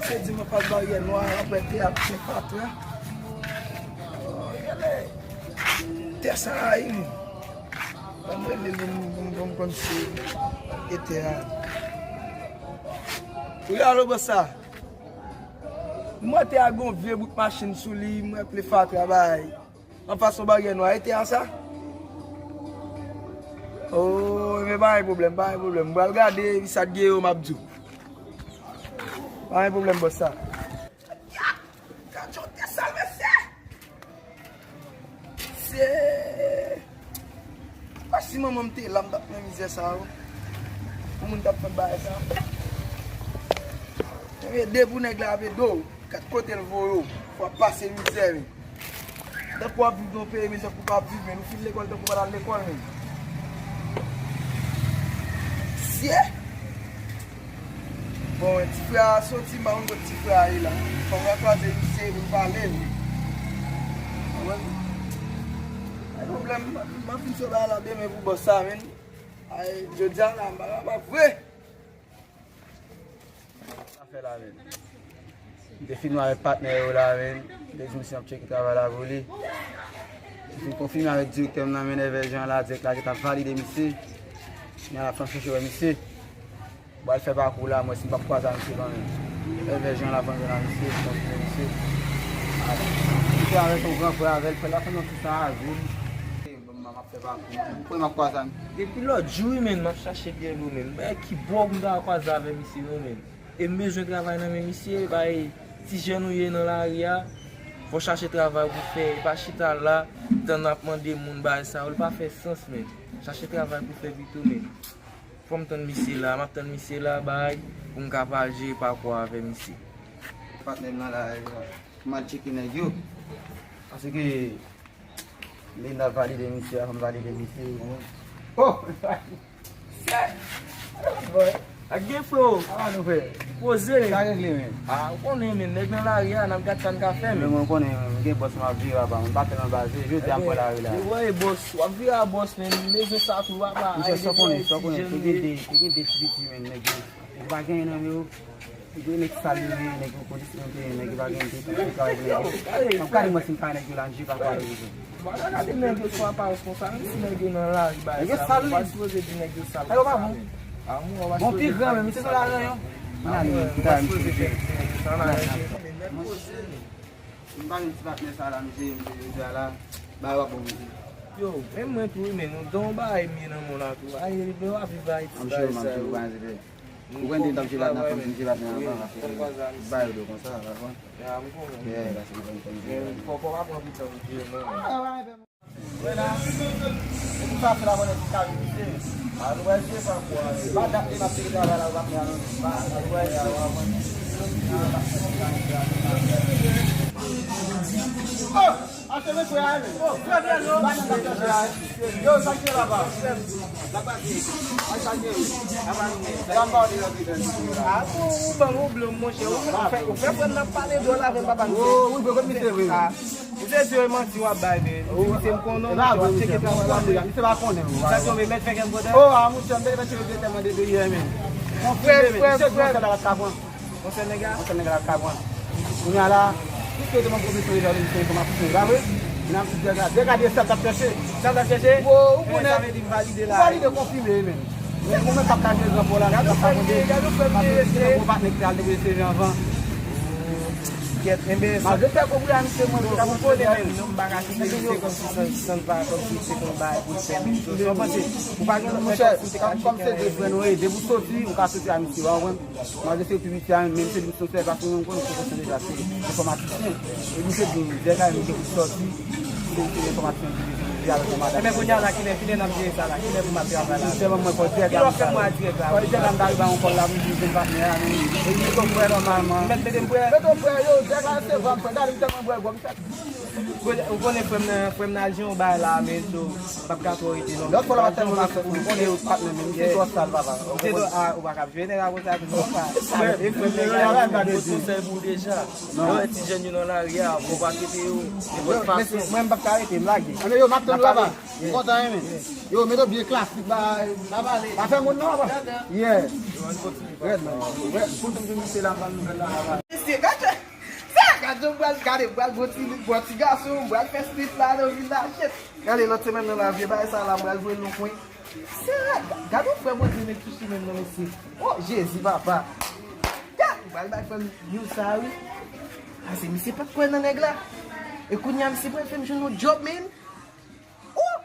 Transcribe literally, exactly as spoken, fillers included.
Se di mwen pa baryè nwa, apre te ap fè fatra. Oh, gade. Tè sa a, wi. Ban m rele li, m, m, m, m konn si e tè a. Wi, alo, bòs sa. Mwen te a gon vye bout machin sou li, mwen ple fatra bay. An fason baryè nwa, e tè a sa? Oh, men pa gen pwoblèm, pa gen pwoblèm. M pral gade, epi sa t gen yo, m ap di w. Pa gen pwoblèm, bòs sa. Gad yon tè sal, mesye! Se pa si manman m te la, m t ap nan mizè sa yo. Pou moun t ap fè bagay sa. Ebyen, depi nèg la ap ede w, gad kote l voye w, fò w ap pase mizè, men. Tankou w ap viv nan yon peyi, men tankou w p ap viv, men. Ou fin lekòl tankou w pa t al lekòl, men. Sye! Bon, ti frè a soti, m pa konn kot ti frè a ye la. Fò mwen kwaze misye pou n pale. Konprann? Pa gen pwoblèm, m ap vin sou bagay la demen pou bòs sa, men. Ay, jodi a la, m pa kapab vre. Sa fè la, men. M te fin wè avèk patnè yo la, men. M te di misye m ap tcheke travay la pou li. M fin konfime avèk direktè m nan, men, Èvè Jan la, dirèk la, ki t ap valide misye. Men a la fin chèche wè misye. Bon, al fè pakou la, mwen, si m p ap kwaze a misye kanmenm. Èvè Jan la, fò m jwenn a misye, m konfime misye. Misye avèk yon gran frè avè l, frè la fè nan tout sa a, vin. Bon, m ap fè pakou. Pou m ap kwaze a misye. Depi lòt jou, wi, men, m ap chache byè lo, men. Men ki bò pou m ta kwaze avè misye, non, men. E m bezwen travay nan men misye, bay ti jèn ou ye nan lari a, fò chache travay pou fè, e pa chita la, tann ap mande moun bagay sa yo, li pa fè sans, men. Chache travay pou fè pito, men. Fò m tann misye la, m ap tann misye la, bay, pou m kapab jere pakou a avè misye. Patnè m nan la, m al tcheke nèg yo. Paske Linda valide misye, avan m valide misye. Oh! Boy. Ak gen frè. Kòman nou fè? Poze. Sa regle, men. Ah, ou konnen, men, nèg nan lari a, n ap gad sa n ka fè, men. Men mwen konnen, men, m gen bòs m ap viv apa, mwen pa tèlman baze, jodi a m pran lari la. Ou wè, bòs, w ap vire a bòs, men, mezon sa tou, papa. Misye, sa w konnen, sa w konnen, te gen de, te gen de ti piti, men, nèg yo. Ou pa genyen nan men yo. Gen nèg sal yo ye, nèg yo kondisyon yo te ye, nèg yo pa gen de tout se kare pou nèg yo. Mwen gade mwen si m kare nèg yo la, m jwe pa kare yo. Bon, gade nèg yo sou aparans konsa, menm si nèg yo nan lari bay sa, ou pa sipoze di nèg yo sal konsa, men. Bon, pi gran, men, misye sou lajan yo. Mwen ale, mwen ta, misye. M pa menm ti patnè sa la, misye, misye, misye la, ba yo ap bon, misye. Yo, menm mwen tou, wi, men nou don bagay m ye nan mond la tou. Ay, yo ap viv Ayiti, bagay sa yo. Ou konn di m t ap jwe bat nan fanm, m jwe bat nan anvan, paske m ba yo do konsa, w konprann? Yeah, m konprann. Yeah, paske m konn fè m jwe. Men fò, fò pa pran pou tan pou jwe, non. Wè la, e pou sa fè la konnen ki ka vin misye. A nou wè se pa kwa. Pa dat li m ap tire travay la, ou pa fè a non. Pa, a nou wè se pa kwa. Oh! Achte men frè a, men. Oh, frè, frè, yo. Ba nan tap chache a. Yo, sa k ye la, ba? Sa k pase? Ay, sa k ye? Apa nou, la m ba w de lòt ide. A, bon, ou ban m yon blan, monchè. Ou fè, ou fè frè m nan pale dwòl avè m, papa m. Oh, wi, vre, kot misye vre. Ou se di yo manti w ap bay, men. Ou di misye m konnen w, misye w ap tcheke travay w ap fè. Misye pa konnen w. Sa k tonbe, mèt fè kè m kontan. Oh, a, monchè, m te mèt tcheke tèlman de deyè, men. Frè, frè, frè. Yon sèl nèg la, yon sèl nèg la k ka pran. Yon sèl nèg la k ka pran. Kounye a la, piske yo te ban m pwofesyon deja, yo te fè enfòmasyon, pa vre? N ap di degade, degade sa l t ap chèche. Sa l t ap chèche? Wo, ou konnen. Sa vle di m valide la. Valide, konfime, men. Men ou menm k ap ka jwe gran pòl la, k ap ka konde. Gade ou fè m deye, gade ou fè m deye. Paske se yon gwo patnè ki te al depoze seve anvan. Kèt, enben, malgre fè konprann se mwen ki t ap fè seve a, men non, m pa ka kite li, se kòmsi san, san pa, kòmsi se yon bagay pou l fè, men. Sa w panse? Ou pa gen lòt mèt kòmsi te ka cheke. Kòm se de frè nou ye, depi w soti, ou ka soti a misye, w konprann? Malgre se pi piti a, menm se li sou fè, paske mwen konnen se konsa deja, se enfòmatisyen. E misye di m, dèk ane misye pou sòti, se, se enfòmatisyen ki di, di avèk yon madanm. Ebyen, kounye a la, kilè, kilè n ap jere sa la? Kilè pou m ap travay la? Sèlman mwen fò dèk ane. Kilè w fè mwa dirèk la? Fò dèk ane m ta rive a yon kòl la, pou m di jèn patnè a, men, e li fò frè nòmalman. Mèt mete m prè. Mete m prè, yo, dèk ane se vwa m frè, gade m tèlman bwè gòm. Ou konnen frè m nan, frè m nan al jwenn yon bagay la, men so, m p ap ka twò rete non. Lòt fwa la pa tèlman nan fèt, ou konnen yo patnè men, misye twò sal papa. Misye twò, a, ou pa ka jwenn nèg la konsa tou non, papa. E frè m nan al jwenn yon konsèy pou ou deja. Lè w wè ti jèn yo nan lari a, fò w pa trete yo nenpòt fason. Mwen m p ap ka rete, m lage. Anben yo, m ap tann laba. M kontan wi men. Yo, mete byen klasik ba. Pa fè moun non papa. Yeah. Rèd man. Wè, pou m te di misye la, m pa nouvèl la, papa. Se gade, se gade, m pral gade, m pral bon ti, bon ti gason, m pral fè street la nan vil la, shit. Gade lòt semèn nan la, vye bagay sa la, m pral voye l nan kwen. Se rad, gade yon frè Bondye met sou chemen m nan, mesye. Oh, Jezi, papa. Gade, m pral bay frè m news sa, wi. Ase, misye pa t kwè nan nèg la. E kounye a, misye pral fè m jwenn yon job, man. Oh!